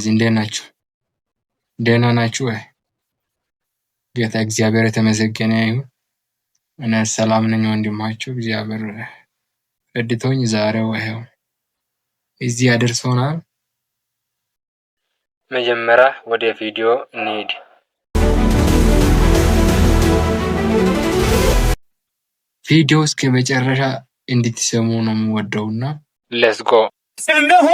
እንዴት ናችሁ? ደህና ናችሁ ወይ? ጌታ እግዚአብሔር የተመሰገነ ይሁን። እኔ ሰላም ነኝ ወንድማችሁ። እግዚአብሔር ረድቶኝ ዛሬው ይኸው እዚህ አድርሶናል። መጀመሪያ ወደ ቪዲዮ እንሂድ። ቪዲዮ እስከ መጨረሻ እንድትሰሙ ነው የምወደውና let's go። እነሆ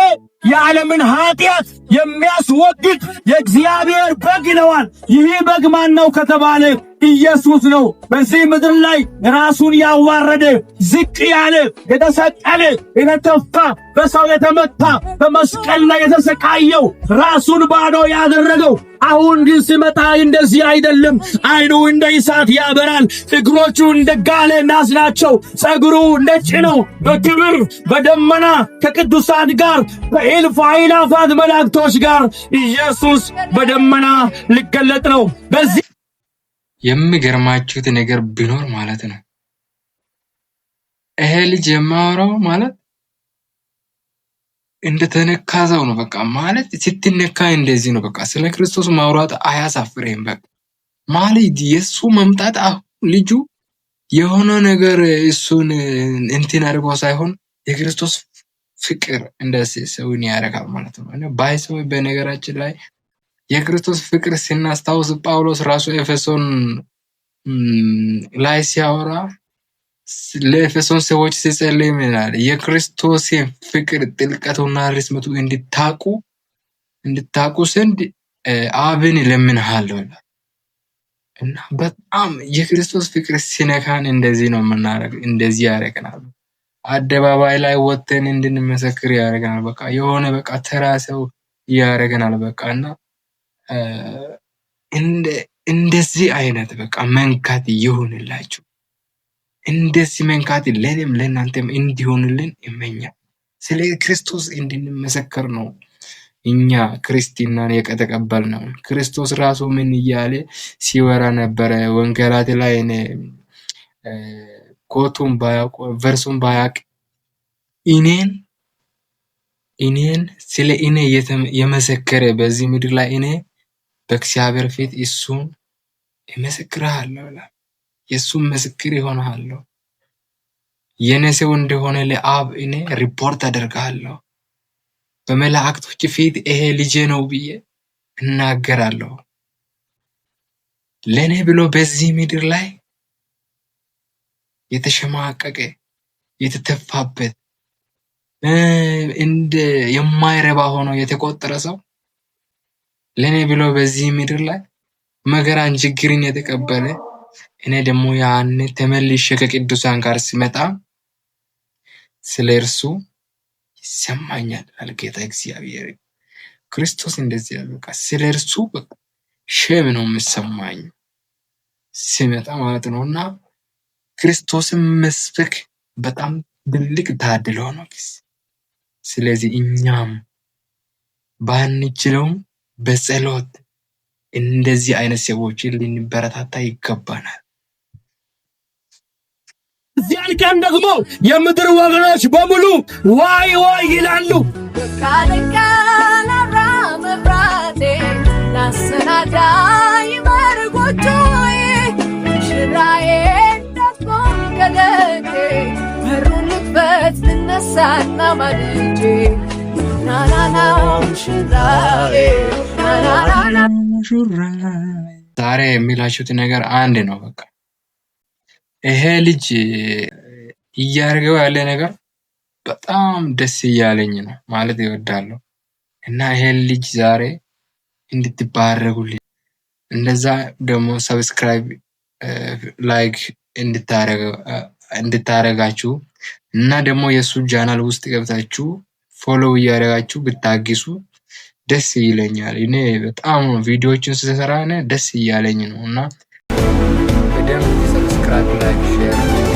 የዓለምን ኃጢአት የሚያስወግድ የእግዚአብሔር በግ ይለዋል። ይህ በግ ማን ነው ከተባለ ኢየሱስ ነው። በዚህ ምድር ላይ ራሱን ያዋረደ፣ ዝቅ ያለ፣ የተሰቀለ፣ የተተፋ፣ በሰው የተመታ፣ በመስቀል ላይ የተሰቃየው፣ ራሱን ባዶ ያደረገው። አሁን ግን ሲመጣ እንደዚህ አይደለም። ዓይኑ እንደ እሳት ያበራል፣ እግሮቹ እንደ ጋለ ናስ ናቸው፣ ጸጉሩ ነጭ ነው። በክብር በደመና ከቅዱሳን ጋር በእልፍ አእላፋት መላእክቶች ጋር ኢየሱስ በደመና ሊገለጥ ነው። በዚህ የሚገርማችሁት ነገር ቢኖር ማለት ነው ይሄ ልጅ የማወራው ማለት እንደተነካ ሰው ነው። በቃ ማለት ስትነካ እንደዚህ ነው። በቃ ስለ ክርስቶስ ማውራት አያሳፍርህም። በቃ ማለት የእሱ መምጣት አሁን ልጁ የሆነ ነገር እሱን እንትን አድርጎ ሳይሆን የክርስቶስ ፍቅር እንደዚህ ሰውን ያደርጋል ማለት ነው። by the way በነገራችን ላይ የክርስቶስ ፍቅር ስናስታውስ ጳውሎስ ራሱ ኤፌሶን ላይ ሲያወራ ለኤፌሶን ሰዎች ሲጸልይ ምን ይላል? የክርስቶስን ፍቅር ጥልቀቱና ርዝመቱ እንድታቁ ዘንድ አብን እለምንሃለሁ ይላል። እና በጣም የክርስቶስ ፍቅር ሲነካን እንደዚህ ነው የምናደርግ፣ እንደዚህ ያደርገናል። አደባባይ ላይ ወጥተን እንድንመሰክር ያደርገናል። በቃ የሆነ በቃ ተራ ሰው ያደርገናል። በቃ እና እንደዚህ አይነት በቃ መንካት ይሁንላችሁ። እንደዚህ መንካት ለእኔም ለእናንተም እንዲሆንልን ይመኛል። ስለ ክርስቶስ እንድንመሰክር ነው እኛ ክርስትናን የተቀበልነው። ክርስቶስ ራሱ ምን እያለ ሲወራ ነበረ? ወንጌላት ላይ እኔ quote ኡን ባያውቅ verse ኡን ባያውቅ እኔን ስለ እኔ የመሰከረ በዚህ ምድር ላይ እኔ በእግዚአብሔር ፊት እሱን እመሰክርሃለሁ ይላል። የእሱን ምስክር ይሆናለሁ። የኔ ሰው እንደሆነ ለአብ እኔ ሪፖርት አደርጋለሁ። በመላእክቶች ፊት ይሄ ልጄ ነው ብዬ እናገራለሁ። ለእኔ ብሎ በዚህ ምድር ላይ የተሸማቀቀ፣ የተተፋበት፣ እንደ የማይረባ ሆኖ የተቆጠረ ሰው ለእኔ ብሎ በዚህ ምድር ላይ መከራን ችግርን የተቀበለ እኔ ደግሞ ያን ተመልሼ ከቅዱሳን ጋር ሲመጣ ስለ እርሱ ይሰማኛል አለ ጌታ እግዚአብሔር። ክርስቶስ እንደዚህ ያለ በቃ ስለ እርሱ shame ነው የሚሰማኝ ሲመጣ ማለት ነው። እና ክርስቶስን መስበክ በጣም ትልቅ ታድሎ ነው። ስለዚህ እኛም ባንችለውም በጸሎት እንደዚህ አይነት ሰዎችን ልንበረታታ ይገባናል። እዚያን ቀን ደግሞ የምድር ወገኖች በሙሉ ዋይ ዋይ ይላሉ። ዛሬ የሚላችሁት ነገር አንድ ነው። በቃ ይሄ ልጅ እያደረገው ያለ ነገር በጣም ደስ እያለኝ ነው ማለት ይወዳለሁ። እና ይሄን ልጅ ዛሬ እንድትባረጉልኝ እንደዛ ደግሞ subscribe like እንድታረጋችሁ እና ደግሞ የእሱ ቻናል ውስጥ ገብታችሁ follow እያደረጋችሁ ብታግሱ ደስ ይለኛል። እኔ በጣም ቪዲዮዎችን ስሰራ እኔ ደስ እያለኝ ነው እና በደንብ subscribe፣ like፣ share